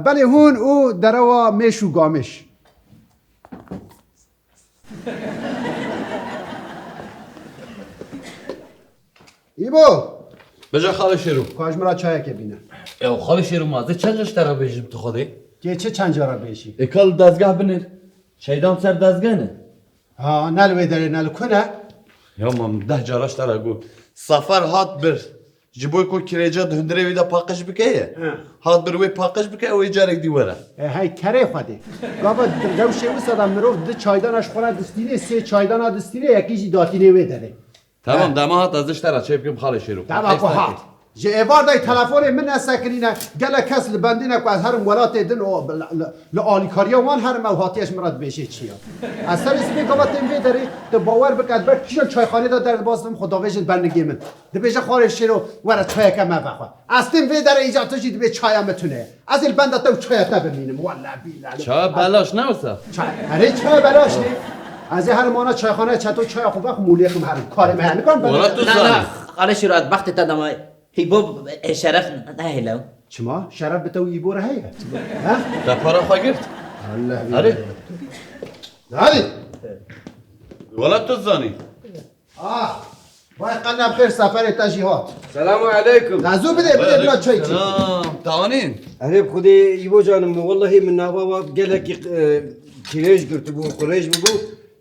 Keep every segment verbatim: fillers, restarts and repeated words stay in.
Belê hûn û derewa mêş û gamêş. Îbo! Bêje xalê Şêro. Ka ji min re çayeke bîne. Ya xalê Şêro, ma ez çend car ji te re bêjim tu xwedê? Kê çi çend cara bêjî? Ê ka li dezgeh binêr. Çeydan ser dezgeh ne. Ha, ne li wê derê ne li ku ne? Ya ma min deh cara ji te re got. Sefer hat bir. Ji bo ku kirêca di hundirê wî de paqij bike ye. He. Hat bir wê paqij bike, ew ê carek dî were. E, hey kerê Xwedê. Gava rewşê wisa de mirov di çaydana ji xwe re distînê, sê çaydana distînê, yekî jî datînê wê derê. Tamam, he. Dema hat ez ji te re çê bikim xalê Şêro. Dema ku hat. Ji êvar de telefonê min nesekinîne, gelek kes li bendî ne ku ez herim welatê din û li, li, li alîkariya wan herim, ew hatiye ji min re dibêjê çi ya. Ez serê sibê gava tên vê derê, tu bawer bike, ez ber kîjan çayxanê de derdibaz bim, xwe davêjin ber nigê min. Dibêje xalê Şêro, were çayeke me vexwe. Ez tên vê derê îca tu jî dibê çaya me tune ye. Ez ê li benda te û çaya te bimînim. Welle bîle. Çaya belaş ne wisa? Çay, erê çaya belaş ne? Ez ê herim ana çayxanaya çeto çaya xwe vexwim û lêxim herim. Karê me heye, nikarim ben. Wala tu Na, na, zanî. Xalê Şêro, ez bextê te dema Îbo, e, şeref nehêle. Çima? Şeref bi te û Îbo re heye. Ha? Te para xwe girt. Allah Erê. Bîle. Hadi. Wala tu zanî. Ah, vay qene bi xêr, seferê te jî hat. Selamu aleykum. Zû bide, bide, bila çay çê. Selam, tanîn. Erê bi Xwedê Îbo canim, wellahî min nava wa gelekî, e, kirêj girtibû, qurêj bûbû.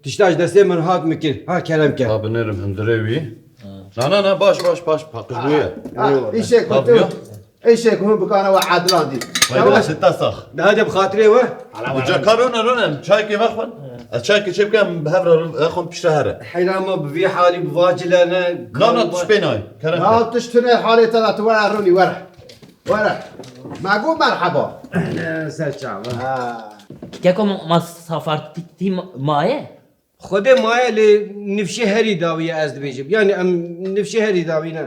Tişta ji destê min hat min kir. Ha, kerem ke. Ha, binêrim hundirê wî. Na, na, na, baş, baş, baş, paqij bûye. Ha, Eyvallah. Îşê ku Tabii tu ya. Eşek hûn bikane we edilandî. Vay be, sitte sax. Daha de bi xatirê we. Uca ka rûne, rûne, çayekê vexwin. Ez çayekê çê bikem, bi hev re vexwin piştre here. Heyran me bi vî halî, bi vacilene. Na, na, tu şpê nayê. Kerem Ya ke. Tişt tune halê te de tu were rûnî, were. Were. Me got merheba. Ser çava. Ha. Keko ma safartî maye? Xwedê maye lê nifşê herî dawî ye ez dibêjim. Yani em nifşê herî dawî ne.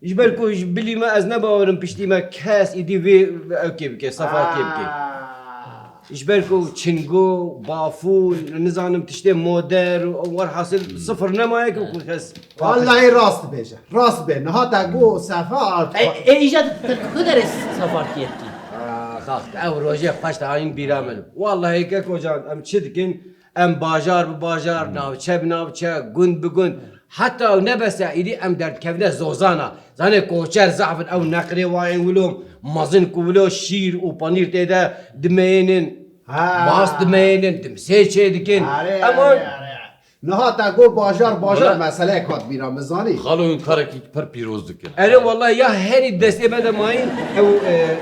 Ji ber ku ji bilî me ez ne bawerim piştî me kes îdî vê ewkê bike, sefatiyê bike. Ah. Ji ber ku çingo, bafûn, nizanim tiştê moder û werhasil sifir nemaye ku kes. Wallahî rast dibêje. Rast bê. Niha te got sefat. E, e, îja tu ku derê sefatiyê dikî? Ah, xax, ew rojê xweş te ayîn bîra min. Wallahî keko can, em çi dikin? Em bajar bi bajar, navçe bi navçe, gund bi gund, heta ew nebese, îdî em derdikevine zozana. Zanê koçer zaf in, ew neqrê wayên wilo, mezin ku wilo şîr û panîr tê de dimeyênin, Ha. mas dimeyênin, dimsê çê dikin. Are, Em are, an- are. Niha te got bajar, bajar Wala- meseleyek hat bîra min, zanî. Xalo hûn karekî pir pîroz dikin. Erê wallahî ya herî destê me de mayîn, ew, e, e,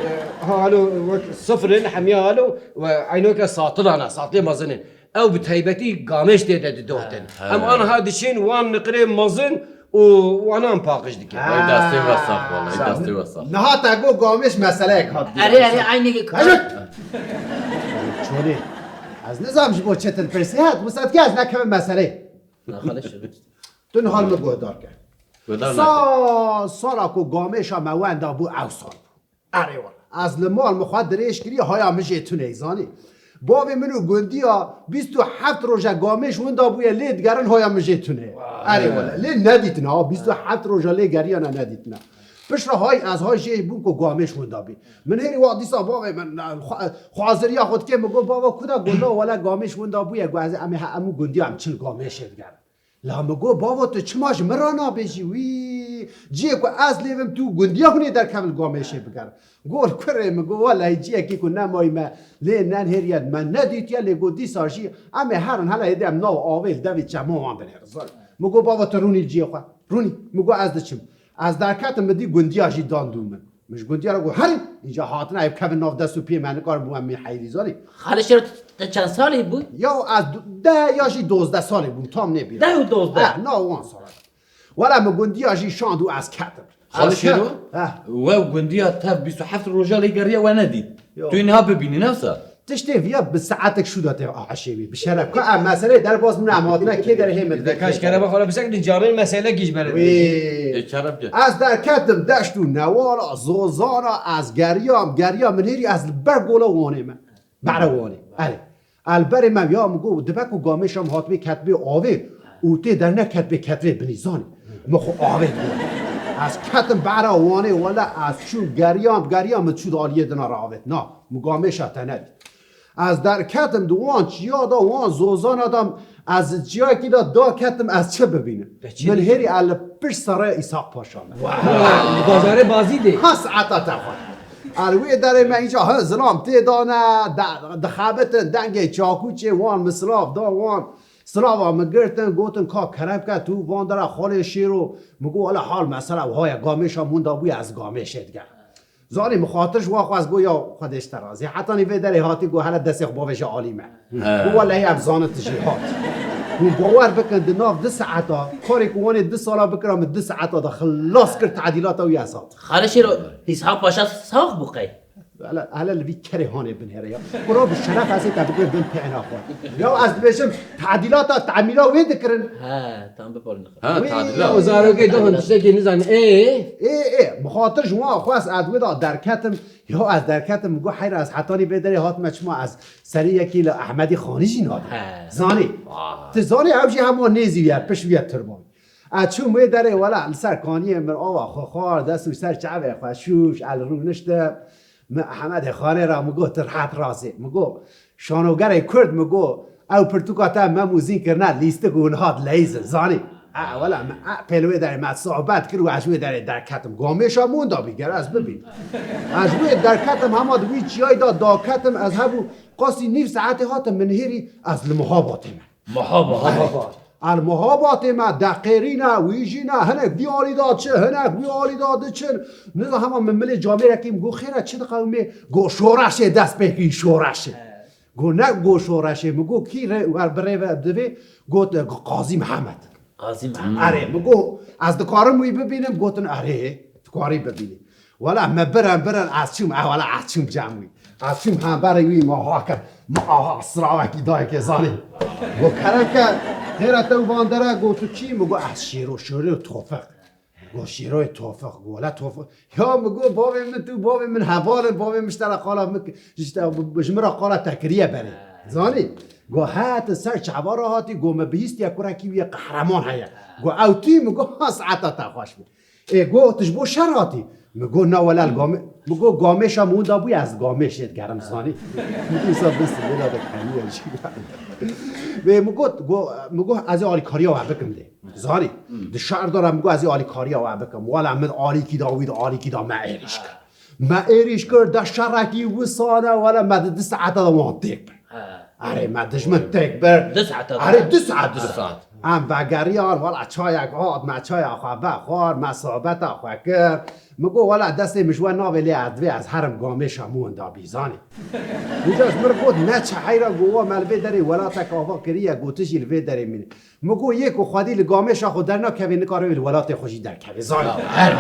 ha, halo wek sifir in, hemiya halo, we eynoke satilana, satilê mezin in. Ew bi taybetî gamêş tê de didoxtin. He. Em aniha diçin wan niqirê mezin û wanan paqij dikin. Vay destê we sax, wallahî, Sağ ol. destê we sax. Niha te got gamêş meseleyek hat. Erê, erê, eynî Hajik! Çolê. Ez nizam ji bo çi tu dipirsî, ha, wisa dike ez nekevim meseleyê. Naxalê şirin. Tu niha li min guhdar ke. Guhdar Sa-, neke. Sala ku gamêşa me wenda bû ew sal bû. Erê wala. Ez li mal min xwe dirêj kirî, haya min jê tune, zanî. Bavê min û gundiya bîst û heft roja gamêş winda bûye, lê digerin haya min jê tune. Erê wala. Lê nedîtin ha, bîst û heft roja lê geriyana nedîtine. Piştre hay ez hay jê bûm ku gamêş winda bî. Min hêrî wa dîsa bavê min, xwe-, xwaziriya xwe dikê, min got, "Bava, ku da?" Got, "Na, wele gamêş winda bûye." Got, "Ez ê, em ê he-, em û gundiya em çin gamêşê digerin." La min got, "Bavo, tu çima ji min re nabêjî wî? Ciyê ku ez lê bim, tu gundiya hûn ê derkevin gamêşê bigerin." Got, "Kurê min," got, "Welehî ciyekî ku nemayî me lê nenhêriye, me nedîtiye, lê got dîsa jî em ê herin hele hêdî em nav avê li devê çema wan binêrin." Min got, "Bavo, tu rûnî li ciyê xwe, rûnî." Min got, "Ez diçim." Ez derketim, min dî gundiya jî dan dû min. Min ji gundiya re got, "Herin!" Îca hatine, ev kevin nav dest û piyê me, nikarin bû em mî heyîrî zanî. Xalê Şêro, te çend salî bû? Ya ez du-, deh ya jî dozdeh salî bûm, tam nêbî. Deh û dozdeh? He, nav wan sala. Wela min gundiya jî şand û ez ketim. Xalê Şêro, he, we gundiya te bîst û heft roja lê geriya we nedît. Yo. Tu yê niha bibînî, ne wisa? Tiştê viya bi saetek şû de tê aşê wî. Bi şeref. Ka em meseleyê derbas min em hatine kê derê hê min Dekaş kerema xwe bisekdin, camên meselekî ji ber. Wî. Ê kerem ke. Ez derketim deşt û newala, zozana, ez geriyam, geriyam, min hêrî ez li ber gola Wanê me. Bere Wanê. Erê. El berê me ya min got, dibe ku gamêşa min hatibê ketibê avê û tê derne ketibê ketibê binî, zanî. Min xwe avê digot. Ez ketim behra Wanê, wele ez çûm geriyam, geriyam, min çû di aliyê dina re avêt. Na, min gamêşa te nedît. Ez derketim di wan çiya de, wan zozana de, ez çiyakî de daketim, ez çi bibînim? Te çi Min dît? Hêrî ez li pişt serê Îshak Paşa me. Li bajarê Bazîdê. Ha saeta te xwe. Ez wê derê me înca hin zilam tê dane, de-, dixebitin, dengê çakûçê wan, min silav da wan. Silava min girtin, gotin, ka kerem ke tu van dera xalê Şêro. Min got, wele hal mesela wiha ye, gamêşa min da bûye, ez gamêşê digerim. Zanî, min xatir ji wan xwest, got, ya Xwedê ji te razî. Hetanî vê derê hatî, got, hele destê xwe bavêje alî me. He. Got, welehî em zanin tu jî hat. Hûn bawer bikin, di nav du saeta, karê ku wanê du sala bikira, min du saeta de xilas kir, tadîlata wî ez hat. Xalê Şêro, Îshak Paşa sax bû qey? Hele, hele li vî kerê hanê binêre ya. Kuro bi şeref ez ê te bigirim bin pêhna xwe. Ya ez dibêjim, tadîlata temîra wê dikirin. He, tam biparîne xwe. Ha, Wî tadîlat. O zarokê doxin tiştekê nizane. Ê? Ê, ê, bi xatir ji wan xwest ez wê da derketim. Ya ez derketim, min got, heyra ez hetanî vê derê hatime, çima ez serî yekî li Ehmedî Xanî jî nadim. He. Zanî. Vay. Tu zanî ew jî hema nêzî wî ye, pişt wî ye tirban. Ez çûm wê derê, wela li ser kaniyê min ava xwe xwar, dest û ser çavê xwe şûş, ez rûniştim. Min Ehmedê Xanê re min got, tu rehet razê. Min got, şanogerê Kurd, min got, ew pirtûka te Mem û Zîn kirine lîstik û niha dileyîzin, zanî. E, wela min, e, pêl wê derê me sohbet kir û ez ji wê derê derketim. Gamêşa min da bî, ger ez bibînim. Ez ji wê derketim, hema di wî çiyayî de daketim, ez hebû qasî nîv saetê hatim min hêrî, ez li Mihabatê me. Mehaba. Mehaba. Al Mehabatê me deqêrîne, wî jî ne, hinek vî alî da çi, hinek wî alî da diçin. Niza hema min milê camêrekî min got, xêre çi diqewimê? Got, şoreşê dest pê kir, şoreşê. He. Got, ne got şoreşê, min got, kî rê, wer bi rê ve divê? Got, e, Qazî Mihemed. Qazî Mihemed. Erê, min got, ez dikarim wî bibînim? Gotin, erê, dikarî bibînî. Wela me birin, birin, ez çûm, e, wela ez çûm cem wî. Ez çûm hemberê wî, me ha kir, me aha silavekî dayê kê zanî. Got, kerem ke, xêra te û van dere, got, tu çî? Min got, ez Şêro, Şêro Tofiq. Got, Şêroyê Tofiq, got, wela Tofiq. Ya min got, bavê min, tu bavê min heval in, bavê min ji te re qala min, ji te, ji min re qala te kiriye berê. Zanî? Got, he, tu ser çava re hatî, got, me bihîstiye kurekî wî ye, qehreman heye. Got, ew tu yî? Min got, ha, saeta te xweş be. Ê, got, tu ji bo şer hatî? Min got, na wele li gamê-, min got, gamêşa min winda bûye, ez gamêşê digerim, zanî. Min dîsa dest vêla de keniye jî. Vê min got, go-, min got, ez ê alîkariya we bikim lê. Zanî. Di şer de re min got, ez ê alîkariya we bikim. Wela min alîkî da wî de, alîkî da me êrîş kir. Me êrîş kir, de şerekî wisane, wela me di du saeta de wan têk bir. He. Erê, me dijmin têk bir. Du saeta de. Erê, du saet, du saet. Em vegeriyan, wela çayek hat, me çaya xwe vexwar, me sohbeta xwe kir. Min got, wela destê min ji we navê lê ez divê ez herim gamêşa min winda bî, zanî. Wîca ji min re got, ne çi heyra, got, wa me li vê derê welatek ava kiriye, got, tu jî li vê derê mînî. Min got, yê ku xwedî li gamêşa xwe dernakevê, nikare wê li welatê xwe jî derkevê, zanî. Helal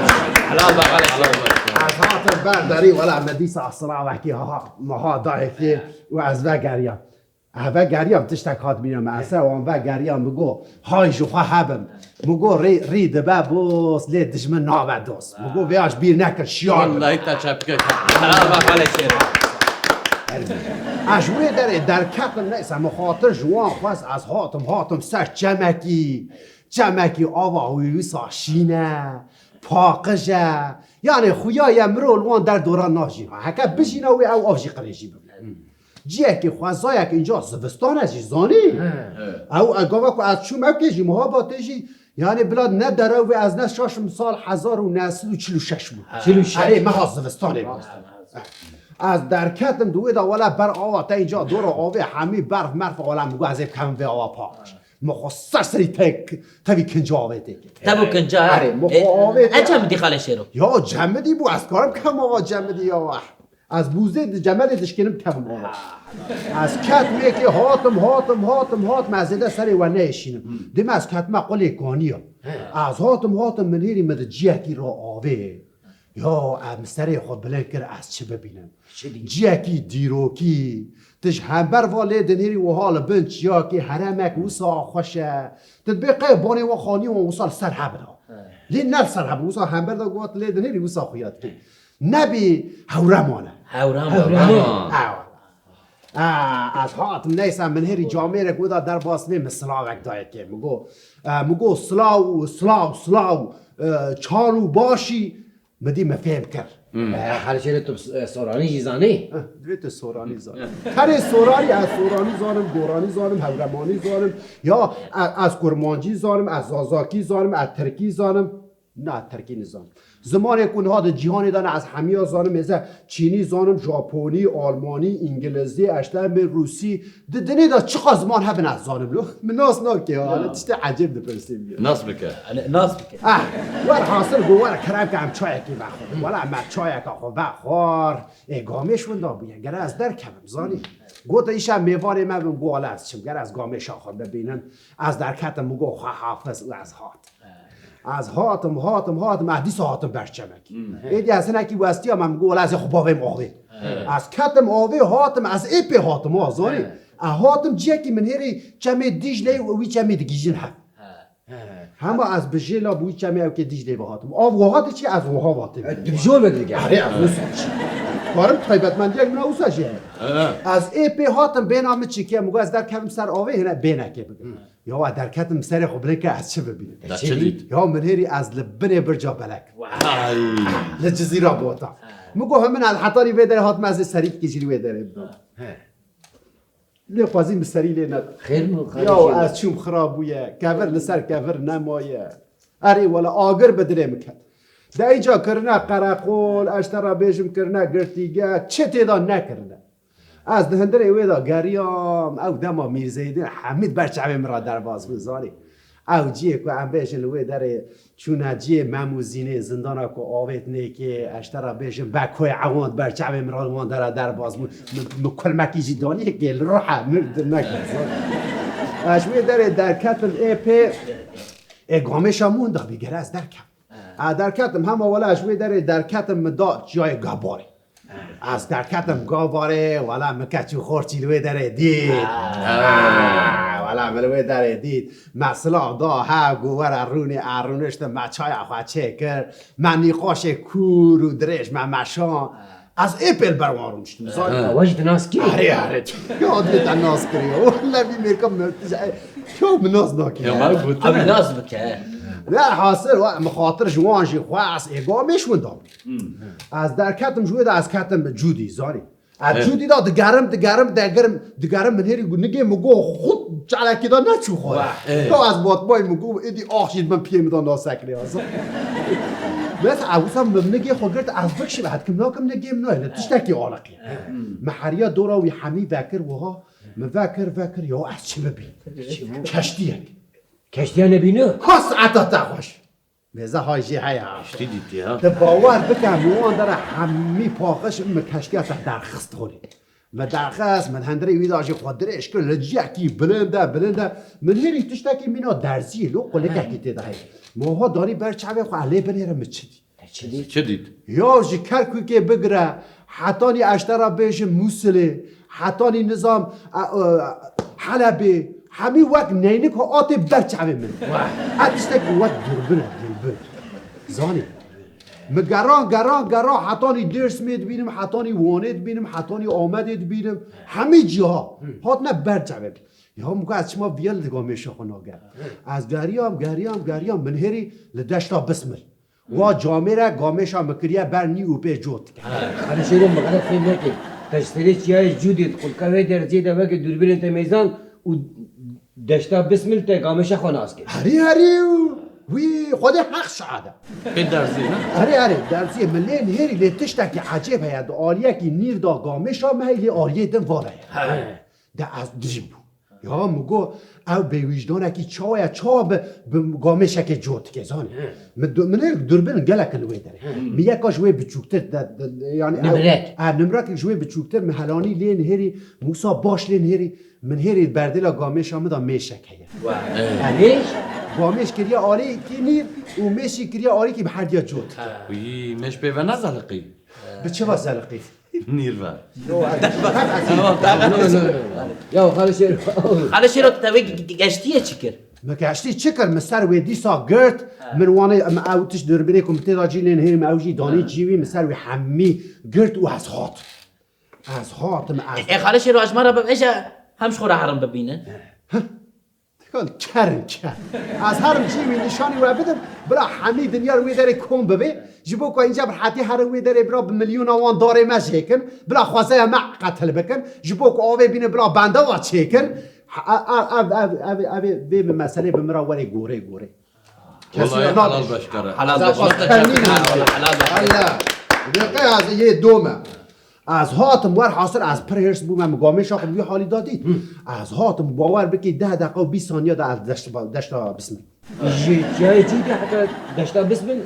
be, helal be. Ez hatim ber derî, wela me dîsa silavekî ha, ha, me ha dayê kê û ez vegeriyam. Ez vegeriyam, tiştek hat bîne me. Ez ser wan vegeriyam, min got, hay ji xwe hebim. Min got, rî, rî dibe boz, lê dijmin nabe dost. Min got, vêya ji bîr nekir, şiyar bim. Wellahî te çepik kir. Bravo, xalê Şêro. Ez ji wê derê derketim, neyse, min xatir ji wan xwest, ez hatim, hatim ser çemekî. Çemekî ava wî wisa şîn e, paqij e. Yanê xuya ye mirov li wan derdoran najîna. Heke bijîna wê ew av jî qirêjî bibe. Ciyekî xwezayek înca zivistan e jî, zanî? He. Ew, e, gava ku ez çûm ewkê jî, Mihabatê jî, yanî bila ne derew vê, ez ne şaşim sal hezar û neh sed û çil û şeş bû. Çil û şeş. Erê, meha zivistanê bû. Ez derketim di wê de, wela ber ava te înca dora avê hemî berf merf, wela min got ez ê bikevim vê ava paqij. Min xwe ser serî tek, tevî kinca avê tê kir. Tevî kinca, ha? Erê, min xwe avê tê. E, cemidî xalê Şêro? Ya cemidî bû, ez karim bikevim ava cemidî ya weh. Ez bûzê di cemelê dişkênim kevim ava. Ez ketim êkê, hatim, hatim, hatim, hatim, ez zêde serê we neyêşînim. Dême ez ketime qulê kaniya. Ez hatim, hatim, min hêrî min di ciyekî ra avê. Ya, em serê xwe bilind kir, ez çi bibînim? Çi dî? Ciyekî dîrokî. Tu ji hember va lê dinêrî wiha li bin çiyakê heremek wisa xweş e. Tu dibê qey banê wan xaniyê wan wisa li ser hebin ha. He. Lê ne li ser hebin, wisa hember de got lê dinêrî wisa xuya dikê. Nebî hewreman e. Hewreman. Hewreman. Ewa. A, ez hatim, neyse, min hêrî camêrek wê da derbas lê min silavek daye kê. Min got, e, min got, "Silav, silav, silav, e, çal û başî?" Min dî min fêm kir. Hmm. E, Xalê Şêro, tu, e, soranî jî zanî? Heh, divê tu soranî zanî. Terê soranî, ez soranî zanim, goranî zanim, hewremanî zanim. Ya, e, ez kurmancî zanim, ez zazakî zanim, ez tirkî zanim. Na, tirkî nizanim. Zimanê ku niha di cîhanê de ne, ez hemiya zanim, êze çînî zanim, japonî, almanî, îngilizî, eştemê rûsî, di dinê de çiqa ziman hebin ez zanim lo. Min nas nake ha, Ya. Tiştê ecêb dipirsî min. Nas bike. Hani nas bike. Ah, wer hasil go wer kerem ke em çayekî vexwar. Wala me çayeka xwe vexwar. Ê, gamêş winda bûye. Gere ez derkevim, zanî. Gote îşa mêvanê me bin, go wala ez çim. Gere ez gamêşa xwe bibînim. Ez derketim, min go xwe hafiz û ez hat. Ez hatim, hatim, hatim, ez dîsa hatim ber çemekî. Hmm. Êdî ez hinekî westiya me, min got, "Wela ez ê xwe bavêm avê." He. Ez ketim avê, hatim, ez ê pê hatim, ha, zanî. He. Ez hatim ciyekî min hêrî çemê Dîcleyê û wî çemê digihîjin hev. He. Hema ez bi jêla bi wî çemê ewkê Dîcleyê ve hatim. Av wiha diçî, ez wiha ve têm. E, tu bi jor ve dike. Erê, ez wisa çi? Karim taybetmendiyek min a wisa jê heye. He. Ez ê pê hatim, bêhna min çi ke, min got, "Ez derkevim ser avê, hine bêhnekê bigrim." Ya, ez derketim, min serê xwe bilind kir, ez çi bibînim? Te çi dît? Ya, min hêrî ez li binê birca belek. Ay. Li Cizîra Bota. Min got, "Hemin ez hetanî vê derê hatim, ez ê serîkekî jî li wê derê bidim." He. Lê xwezî min serî lê neda. Xêr mi? Ya, ez çûm xira bûye. Kevir li ser kevir nemaye. Erê wele agir bi dilê min ket. De îca kirine qereqol, ez te re bêjim kirine girtîge, çi tê de nekirine. Ez di hundirê wê de geriyam, ew dema Mîrzeydîn Hemîd ber çavê min re derbas bû, zanî. Ew ciyê ku em bêjin li wê derê çûne ciyê Mem û Zînê, zindana ku avêt nêkê, ez te re bêjim, Bekoyê Ewand ber çavê min re li wan dera derbas bû. Min, min kulmekî jî danî yekê li ruhe, min dir nekir, zanî. Ez ji wê derê derketim ê pê, ê gamêşa min winda bî, gere ez derkem. Ez derketim, hema wela ji wê derê derketim, min da çiyayê Gabarê. Ez derketim Gabarê, wela min keç û xorçî li wê derê dît. Ha. Wela min li wê derê dît. Me silav da hev, got, "Were rûnê." Ez rûniştim, me çaya xwe çêkir. Me nîqaşê kûr û dirêj me meşan. Ez ê pê li ber wan rûniştim, zanî. Ha, we jî tu nas kî? Erê, erê. Ya, divê te nas kiriyo. Wele vî mêrka min, ya, min nas nakiriye. Ya, me gotine. Abi nas bike. Ne, hasil, we, min xatir ji wan jî xwest, ê gamêş winda bû. Hmm. Ez derketim ji wê de, ez ketim Cûdî, zanî. Ez He. Cûdî de digerim, digerim, digerim, digerim, min hêrî got, nigê min got, xut çalekî de neçû xwe. Wah. He. Ya ez batmayî min got, êdî ax jî min piyê min de nasekirê, ez. Bes, ez wisa min nigê xwe girt, ez bikişim, hetkim nakim nigê min nayê, li tiştekî aliqî. He. Min heriya dora wî hemî vekir wiha, min vekir, vekir, ya ez çi bibî? Çi bû? Keştiyek. Keştiya nebîne? Ka saeta te xweş. Mêze hay jê heye. Tiştî dîtî ha. Tu bawer bike, min wan dere hemî paqij, min keştiya te derxist holê. Min derxist, min hundirê wî da jî xwe dirêj kir, li ciyekî bilind e, bilind e. Min hêrî tiştekî mîna derziyê, lo qulikekî tê de heye. Min wiha danî ber çavê xwe, ez lê binêrim, min çi dî? Te çi dît? Çi dît? Ya ji Kerkûkê bigire, hetanî ez te re bêjim Mûsilê, hetanî nizam, e, e, Helebê, hemî wek neynik hatê ber çavê min. Wah. Ev tiştekî wek dûrbin e, dûrbin. Zanî. Min geran, geran, geran, hetanî Dêrsimê dibînim, hetanî Wanê dibînim, hetanî Amedê dibînim. Hemî cîha. Hı. Hatine ber çavê min. Ya min got, ez çima viya li gamêşa xwe nagerim? Hı. Ez geriyam, geriyam, geriyam. Min hêrî li deşta Bismil. Wa camêre gamêşa min kiriye ber nî û pê cot dike. Xalê Şêro, min xelef fêm neke. Te ji serê çiyayê Cûdê di qulka wê derziyê de weke dûrbînên te mêzan û deşta Bismil te gamêşa xwe nas kir. Herî, herî, wî Xwedê heq şahid e. Pê derziyê ne? Herî, herî, derziyê min lê nihêrî lê tiştekî ecêb heye. Di aliyekî nîr de gamêşa me heye, lê aliyê din vana ye. He. De ez dijî bûm. Ya min got, ew bêwîjdanekî çawa ye, çawa bi, bi gamêşekê cot dike, zanî? He. Min du-, min hêr durbin gelek li wê derê. He. Min yeka ji wê biçûktir de, de, de, yani ew, Nimrek. E, nimrekek ji wê biçûktir, min helanî lê nihêrî, min wisa baş lê nihêrî, min hêrî berdêla gamêşa min da mêşek heye. Wa. He. E, mêş? Gamêş kiriye alîkî nîr û mêşî kiriye alîkî bi herdiya cot dike. Wî, mêş pê ve ne zeliqî? Bi çi ve zeliqî? Nîr ve. Yo, ez Tamam, tamam. No, no, no, no. Ya Xalê Şêro. Xalê Şêro, te wê ge-, ge-, geştiyê çi kir? Me geştî çi kir? Me ser wê dîsa girt. Ha. Min wanê, em ew tişt durbînê ku min tê da cî lê nihêrî, me ew jî danî Ha. cî wî, me ser wê hemî girt û ez hat. Ez hatim, ez Ê xalê Şêro, ji me re bibêje, hem ji xwe re herim bibînin. Kan kerin ke. Ez herim cî wî nîşanî we bidim, bila hemî dinya li wê derê kom bibe. Ji bo ku înca bi hetî herin wê derê bila bi milyona wan darê me jêkin, bila xwezaya me qetil bikin. Ji bo ku avê bîne bila benda wa çêkin. Ha, ev, ev, ev, ev, ev, vê bi meselê bi min re werê gorê gorê. Kesî Wallahî helal beşkere. Helal beşkere. Helal beşkere. Helal beşkere. Dê qey ez yê dome. Ez hatim, werhasil ez pir hêrs bûme, min gamêşa xwe bi vî halî da dît. Ez hatim, bawer bikî deh deqa û bîst saniye de ez deşt-, deşta bismil. Ji çiyayê çû de heta deşta bismil, e,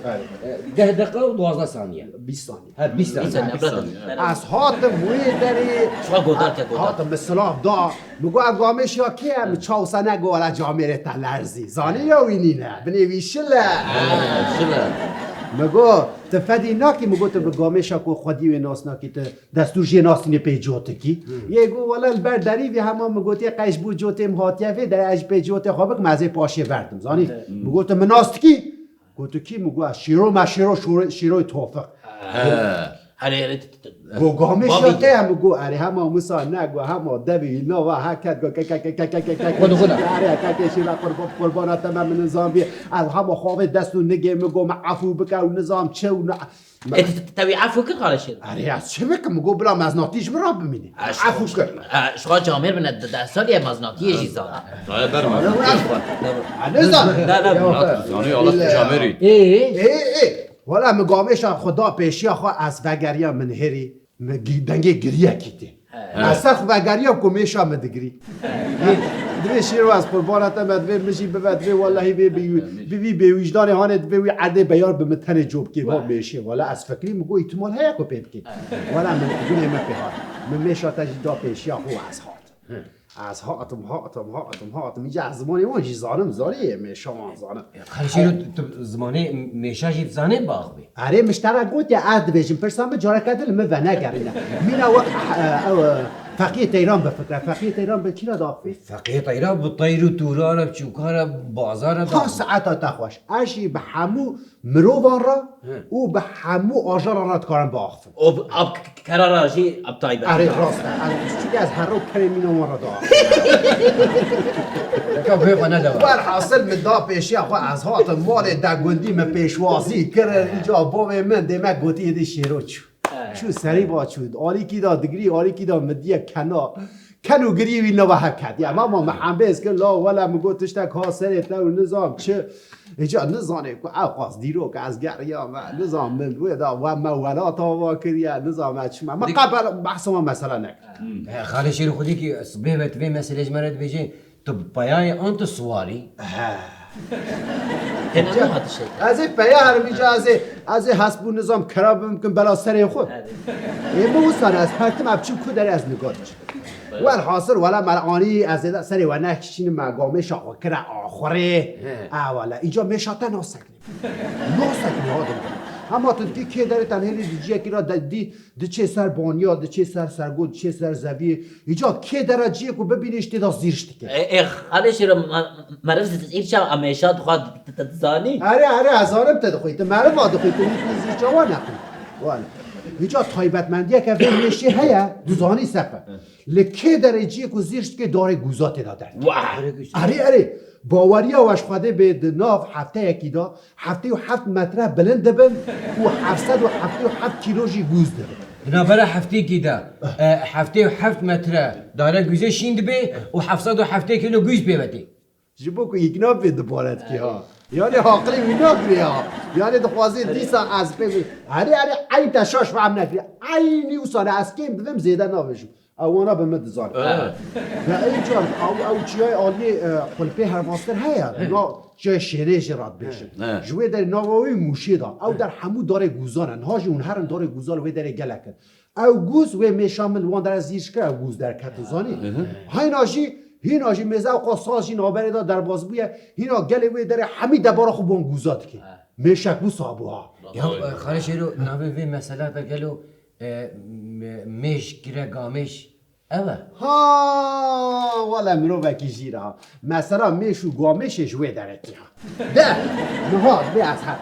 deh deqa û duwazdeh saniye. Bîst saniye. Ha, bîst saniye. Bîst saniye, bîst saniye. Ez hatim wê derê. Şuha godar ke, godar. Hatim, min silav da. Min got, "Ev gamêşa kê ye?" Min çaw wisa ne got, "Wela camêrê te lerzî." Zanî ya wî nîne. Binê wî şil e. Şil e. Min got, "Tu fedî nakî?" Min got, "Tu bi gamêşa ku xwedî wê nas nakî, tu destûr jê nasînê pê cotikî?" Yê got, "Wela li ber derî vê hema min gotiye qey ji bo cotê min hatiye vê derê, ez jî pê cotê xwe bikim, ez ê paşê berdim." Zanî? Min got, "Tu min nas dikî?" Got, "Tu kî?" Min got, "Ez Şêro me, Şêro, Şêro, Şêroyê Tofiq." He. Herê, herê, t-, t-, t-, Go gamêşa te ye? Min got, "Erê, hema wisa ne, go hema devê wî nava heket, go ke, ke, ke, ke, ke, ke, ke, Xwedî, xwedî. Erê, ke, ke, şî ve qurban, qurbana te me, min nizam bî. Ev hema xavê dest û nigê min, go me efû bike û nizam çi û ne." Ê, t-, t-, te wî efû kir xalê Şêro? Erê, ez çi bikim? Min got, "Bila meznatî ji min re bimîne." Efû kir. E, ji xwe camêr bine, de-, deh salî ye meznatiyê jî zana. Daye ber me. Erê, ez xwe. Ha, nizam. Ne, ne, ne. Zanî, Allah tu camêrî. Ê, ê. Ê, ê. Wela min gamêşa xwe da pêşiya xwe, ez vegeriya min hêrî, min gi-, dengê giriyekî tê. He. Ez ser xwe vegeriyam ku mêşa min digirî. He. Divê Şêro ez qurbana te me, divê min jî bibe, divê wellehî vê bi-, bi vî bêwîjdanê hanê divê wî erdê beyar bi min tenê co bikê, va mêşê. Wela ez fikirî min got îhtimal heye ku pê bikê. Wela min gunê me pê hat. Min mêşa te jî da pêşiya xwe û ez hat. Ez hatim, hatim, hatim, hatim. Îca ez zimanê wan jî zanim, zanî yê mêşa wan zanim. Xalê Şêro, tu, tu zimanê mêşa jî dizanî biaxivî? Erê, min ji te re gotiye, ez dibêjim, pirsa min careke din li min venegerîne. Mîna wek, eh, ew, eh, Feqiyê Teyran bifikre. Feqiyê Teyran bi kî re diaxivî? Feqiyê Teyran bi teyr û tûra re, bi çûka re, bi baza re diaxivî. Ha, saeta te xweş. Ez jî bi hemû mirovan re û bi hemû ajalan re dikarim biaxivim. Û bi, ab k-, k-, kerara jî ab taybet. Erê, rast e. Ez, çunke ez her roj kerê mîna wan re da. Eka bê bana de var. Werhasil min da pêşiya xwe, ez hatim malê de gundî min pêşwazî kirin. Îca bavê min dê me gotî êdî Şêro çû. Çû serî va çû. Alîkî da digirî, alîkî da min diye kena. Ken û girî wî nava heket. Ya mama min hembêz kir, la wele min got tiştek ha serê te û nizam çi. Îca nizanê ku ew qas dîrok ez geriyame. Nizam min wê da we me welat ava kiriye. Nizam ez çima. Me qebel behsa me mesela nekir. He, Xalê Şêrî Xwedîkî sibê ve tu vê meselê ji me re dibêjê, tu bi peyayê an tu siwarî? He. Têna ne hatiş e? Ez ê peya herim îca, ez ê, ez ê hesb û nizam kera bimkin bela serê xwe. Ê min wisa ne, ez hertim ev çim ku derê ez nigar diçim. Welhasil, wela me anî, ez ê serê we nekişînim, me gamêşa xwe kire axurê. He. A wela, îca mêşa te nasekine. Nasekine, ha, dim. Hema tu dikî kê derê tenhêlî di ciyekî re de-, dî, diçê ser baniya, diçê ser sergo, diçê ser zeviyê. Îca kê dera ciyê ku bibînî ji tê de zîrş dike. Ê, ê, Xalê Şêro, me-, meriv zîrşa a mêşa dixwe, t-, t-, t-, zanî? Erê, erê, ez zanim te dixwî. Tu meriva dixwî, tu wî zîrşa wan nexwî. Wala. Îca taybetmendiyeke vê mêşê heye, tu zanî sefe. Li kê derê ciyê ku zîrş dike darê gûza tê de derdikeve. Wah! Erê, erê. Baweriya we ji Xwedê bê di nav hefteyekî de heftê û heft metre bilind dibin û heft sed û heftê û heft kîlo jî gûz dibin. Di navbera heftêkî de, e, heftê û heft metre dare gûzê şîn dibe û heft sed û heftê kîlo gûz pê ve tê. Ji bo ku îkna bê dubare dikî ha. Yanî aqilê wî nagirê ha. Yanî dixwazê dîsa ez pê, erê, erê, eyn te şaş fehm nekirî. Eynî wisa ne, ez kêm dibim zêde nabêjim. Ew wana bi min dizanin. He. Ve ew car, ew, ew çiyayê aliyê, e, Xulpê Hervastir heye. He. Na çiyayê Şêrê jî re dibêjin. He. Ji wê derê nava wê Mûşê da. Ew der hemû darê gûzan e. Niha jî hûn herin darê gûzan li wê derê gelek in. Ew gûz wê mêşa min li wan dere zîrş kir, ew gûz derketin, zanî? Hı hı. Heyna jî, hîna jî mêze ew qas saz jî navberê de derbas bûye. Hîna gelê wê derê hemî debara xwe bi wan gûza dike. He. Mêşek wisa bû ha. Ya, e, Xalê Şêro, navê vê mesela de gelo, e, me-, mêş, girek, gamêş, ev e? Ha, wele mirovekî jîr e ha. Mesela mêş û gamêşê ji wê derekî ha. De, niha, bê ez her.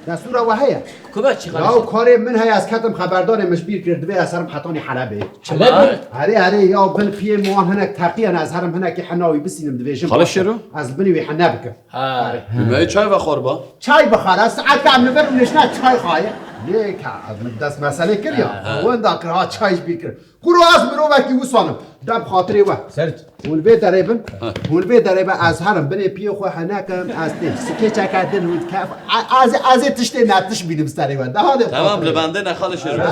Destûra we heye? Ku be çi Ya xalişê? karê min heye, ez ketim xeberdanê min ji bîr kir, divê ez herim hetanî Helebê. Helebê? Herê, herê, ya bin piyê min wan hinek teqiyan, ez herim hinekî henawî bisînim, divê jin Xalê baş Şêro? ez li binî wî hene bikim. Ha. Herê. Me çay ve xorba. Çay bixwar, ez saetka em li vir nişne çay xwaye. Lê ka, ez min dest meselê kir ya. Wenda kir, ha çay ji bîr kir. Kuro ez mirovekî wisanim. Dem xatirê we. Ser Hûn vê derê bin. Hûn vê derê bin, ez herim binê piyê xwe henekim, ez tê sikêçeke din hûn kef. Ez, ez ê tiştê netiş bînim serê we. Daha de Tamam, li bendê ne xalê Şêro.